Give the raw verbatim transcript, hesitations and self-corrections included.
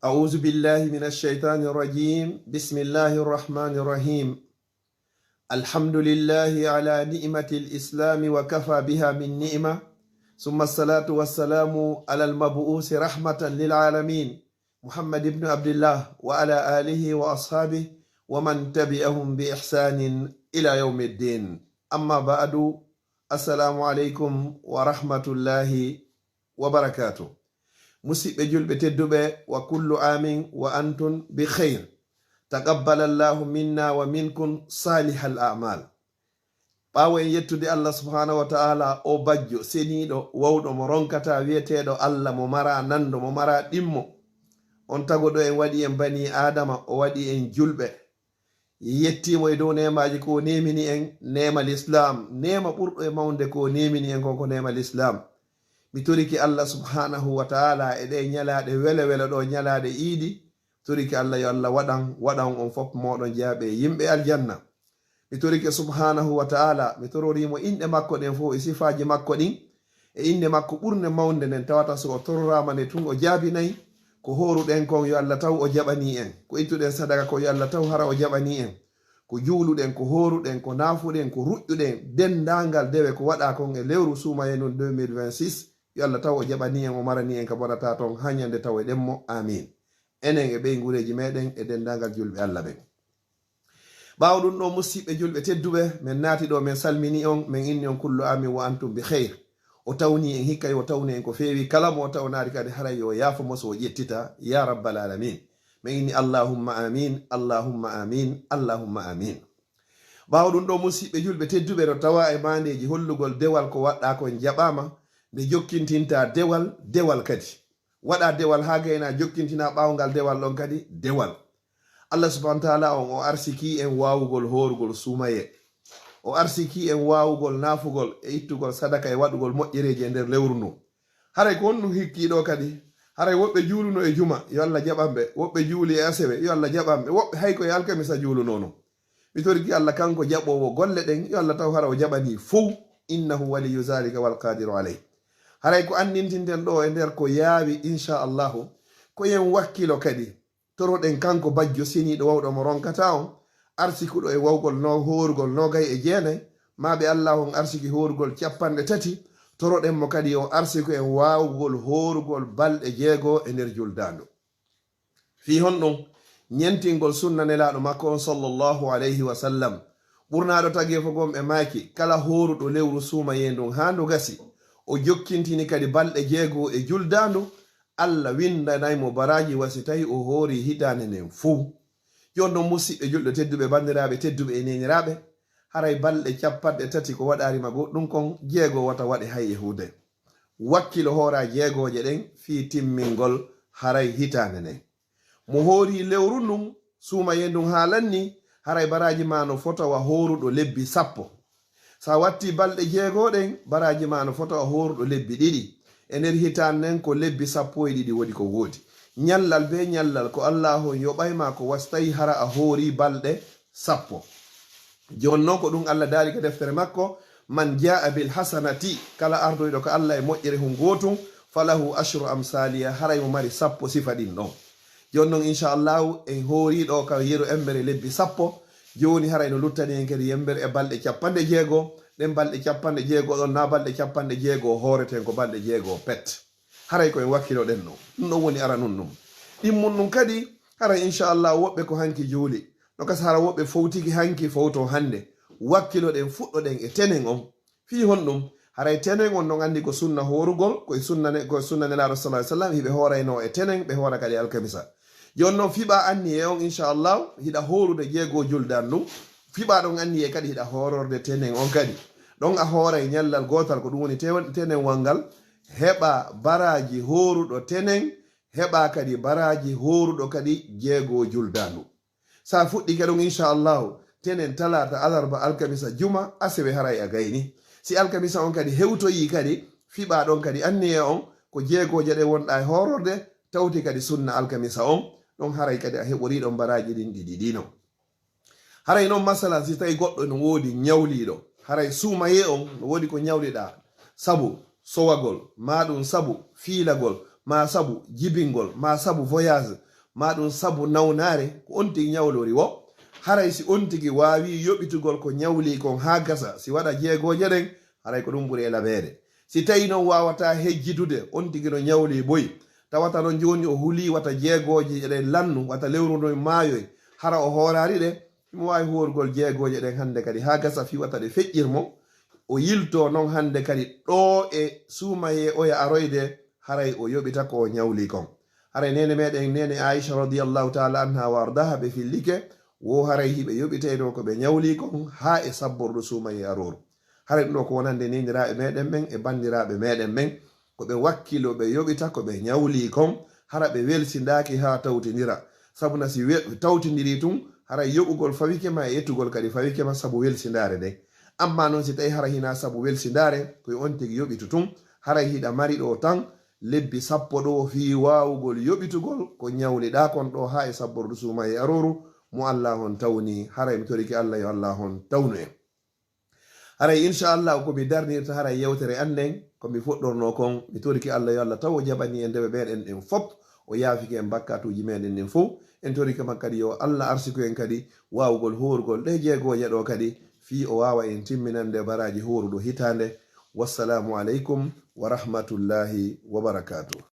أعوذ بالله من الشيطان الرجيم. بسم الله الرحمن الرحيم. الحمد لله على نعمة الإسلام وكفى بها من نعمة، ثم الصلاة والسلام على المبعوث رحمة للعالمين محمد بن عبد الله وعلى آله وأصحابه ومن تبعهم بإحسان إلى يوم الدين. أما بعد، السلام عليكم ورحمة الله وبركاته. Musidɓe julɓe tedduɓe, وكل عام وأنتم بخير. تقبل الله منا ومنكم صالح الأعمال. Ɓaawo en yettude Allah subhanahu wa ta'ala, o bajjo seniiɗo wawɗo mo ronkata, wi'eteeɗo Allah, mo mara nando, mo mara ɗimmo, on tagoɗo en, waɗi en bani Adama, o waɗi en julɓe. Yettiimo e dow neemaaji ko o neemini en, neema l'islam, neema ɓurɗo e mawnde ko o neemini en kon ko neema l'islam. Mi torike Allah subhanahu wa ta'ala e ɗee ñalaaɗe wele wele ɗo, ñalaaɗe iidi, torike Allah yo Allah waɗan, waɗan on fof mooɗon jaaɓe yimɓe aljanna. Mi torike subhanahu wa ta'ala, mi tororiimo inɗe makko ɗen fof e sifaaji makko ɗin, e innde makko ɓurnde mawnde nden, tawata so o tororaama nde tun o jaabinay. Ko hooruɗen kon yo Allah taw o jaɓanii en, ko ittuɗen sadaka kon yo Allah taw hara o jaɓanii en, ko juuluɗen, ko hooruɗen, ko naafuɗen, ko ruƴƴuɗen, denndaangal dewe ko waɗaa kon e lewru suumayee ndun deux mille vingt-six, yo Allah taw o jaɓanii en, o maranii en ka bonata ton haa ñande tawoyɗen mo. Aamiin. Enen e ɓeynguureeji meɗen e denndaangal julɓe Allah ɓen. Ɓaawo ɗun ɗoo, musidɓe julɓe tedduɓe, men naati ɗoo, men salmini on, men inni on kullu aamin wa antum bi khayr. O tawni en hikka, yo tawnu en ko feewi. Kala mo o tawnaali kadi, haray yo yaafo mo so o ƴettita, ya rabbal alamin. Men inni allahumma amin, allahumma amin, allahumma amin. Ɓaawo ɗun ɗoo, musidɓe julɓe tedduɓe, no tawa e maandeeji hollugol dewal ko waɗɗaa kon jaɓaama, nde jokkintinta dewal, dewal kadi. Waɗa dewal haa gayna, jokkintina ɓaawo ngal dewal ɗon kadi dewal. Allah subhanahu wa ta'ala on, o arsiki en waawugol hoorugol suumayee. O arsiki en waawugol naafugol e ittugol sadaka e waɗugol moƴƴereeji e nder lewru ndun. Haray ko honɗun hikkii ɗoo kadi? Haray woɓɓe juuluno e juma, yo Allah jaɓan ɓe. Woɓɓe juuli e asewe, yo Allah jaɓan ɓe. Woɓɓe hay ko e alkamisa juuluno non. Mi toriki Allah kanko jaɓoowo golle ɗen, yo Allah taw hara o jaɓanii fow. Innahu waliyyu zalika wal qadiru alayh. Haray ko anndintinten ɗoo e nder ko yaawi, insha Allahu, ko yen wakkilo kadi. Toroɗen kanko bajjo seniiɗo wawɗo mo ronkata on, arsikuɗo e wawgol no hoorugol noogay e jeenay, maa ɓe Allah on arsiki hoorugol cappanɗe tati, toroɗen mo kadi o arsiku en waawugol hoorugol balɗe jeego e nder juldaandu. Fii honɗun? Ñentingol sunna Nelaaɗo makko on, sallallahu alayhi wa sallam. Ɓurnaaɗo tageefo gom e maaki, kala hooruɗo lewru suumayee ndun haa ndu gasi, o jokkintini kadi balɗe jeego e juldaandu, Allah winndanay mo baraaji wa si tawi o hoori hitaande nden fow. Jooni non, musiɓɓe julɓe tedduɓe, banndiraaɓe tedduɓe e neeniraaɓe, haray balɗe cappanɗe tati ko waɗaari ma goɗɗun kon, jeego wata waɗe hay e huunde. Wakkilo hoora jeegooje ɗen fii timmingol haray hitaande nden. Mo hoori lewru ndun, suumayee ndun haalanni, haray baraaji ma no fota wa hooruɗo lebbi sappo. Sa watti balɗe jeego ɗen, baraaji ma no fota wa hooruɗo lebbi ɗiɗi. E nder hitaande nden ko lebbi sappo e ɗiɗi woni ko woodi. Ñallal bee ñallal ko Allaahu on yoɓay ma ko wa si tawi hara a hoori balɗe sappo. Jooni non ko ɗun Allah daali ka deftere makko, "Man jaa'a bil hasanati," kala ardoyɗo ka Allah e moƴƴere hun gootun, "falahu ashru amsaliha," haray mo mari sappo sifa ɗin ɗon. Jooni non, insha Allahu, en hoori ɗoo ka yeru embere lebbi sappo. Jooni haray no luttani en kadi yembere e balɗe cappanɗe jeego. Ɗen balɗe cappanɗe jeego ɗon, na balɗe cappanɗe jeego hooreten, ko balɗe jeego pet. Haray ko en wakkiloɗen ɗoo. Ɗun ɗon woni aranun ɗun. Ɗimmun ɗun kadi, haray insha Allahu woɓɓe ko hanki juuli. No kasi hara woɓɓe fowtiki hanki fowto hande. Wakkiloɗen, fuɗɗoɗen e tenen on. Fii honɗun? Haray tenen on non anndi ko sunna hoorugol, ko e sunna ne-, ko e sunna Nelaaɗo sallallahu alaihi wasallam, hiɓe hooraynoo e tenen, ɓe hoora kadi alkamisa. Jooni non, fiɓaa anniyee on, insha Allahu, hiɗa hoorude jeego juldan ndun. Fiɓaa ɗon anniyee kadi hiɗa hoororde tenen on kadi. Ɗon a hooray ñallal gootal, ko ɗun woni tewen-, tenen wal ngal, heɓaa baraaji hooruɗo tenen, heɓaa kadi baraaji hooruɗo kadi jeego juldandu. Sa fuɗɗike ɗon, insha Allahu, tenen, talaata, alarba, alkamisa, juma, asewe, haray a gayni. Si alkamisa on kadi hewtoyii kadi, fiɓaa ɗon kadi anniyee on, ko jeegooje ɗe wonɗaa e hoororde, tawti kadi sunna alkamisa on, ɗon haray kadi a heɓorii ɗon baraaji ɗin ɗiɗi ɗin non. Haray non, masalan, si tawi goɗɗo no woodi ñawliiɗo, haray suumayee on no woodi ko ñawliɗaa, sabu sowagol, maa ɗun sabu fiilagol, maa sabu jibingol, maa sabu voyage, ma ɗum sabu nawnaare ko on tigi ñawlori wo, haray si on tigi waawii yoɓitugol ko ñawlii kon haa gasa, si waɗa jeegooje ɗen, haray ko ɗum ɓuri e labeede. Si tawii non waawataa hejjitude, on tigi no ñawlii boy, tawata non jooni o hulii wata jeegooje ɗen lannu, wata lewru ndun maayoy, hara o hooraali ɗe, himo waawi hoorugol jeegooje ɗen hannde kadi haa gasa fii wata ɗe feƴƴir mo, o yiltoo non hannde kadi ɗoo e suumayee oya aroyde, haray o yoɓita ko o ñawlii kon. Haray neene meɗen, neene Aisha radiyallahu ta'ala anha wa ardaha, ɓe fillike wo haray hiɓe yoɓitayno ko ɓe ñawlii kon haa e sabbordu suumayee arooru. Haray ɗum ɗo ko wonande neeniraaɓe meɗen ɓen e banndiraaɓe meɗen ɓen, ko ɓe wakkilo ɓe yoɓita ko ɓe ñawlii kon, hara ɓe welsindaaki haa tawtindira. Sabu na si we-, tawtindirii tun, haray yoɓugol fawike ma e ettugol kadi fawike ma sabu welsindaare nden. Ammaa non si tawii hara hinaa sabu welsindaare, ko e on tigi yoɓitu tun, haray hiɗa mari ɗoo tan lebbi sappo ɗoo fii waawugol yoɓitugol ko ñawliɗaa kon ɗoo haa e sabbordu suumayee arooru mo Alla on tawni, haray mi torike Alla yo Alla on tawnu en. Haray inchallah ko mi darnirta haray yewtere an nden, ko mi fuɗɗornoo kon, mi torike Alla yo Alla taw o jaɓanii en dewe meɗen ɗen fop, o yaafike en bakkatuuji meɗen ɗin fow. En torike makko kadi yo Alla arsiku en kadi waawugol hoorugol ɗee jeegooje ɗoo kadi, fii o waawa en timminande baraaji hooruɗo hitaande. Wassalaamu aleykum wa rahmatullahi wa barakaatuh.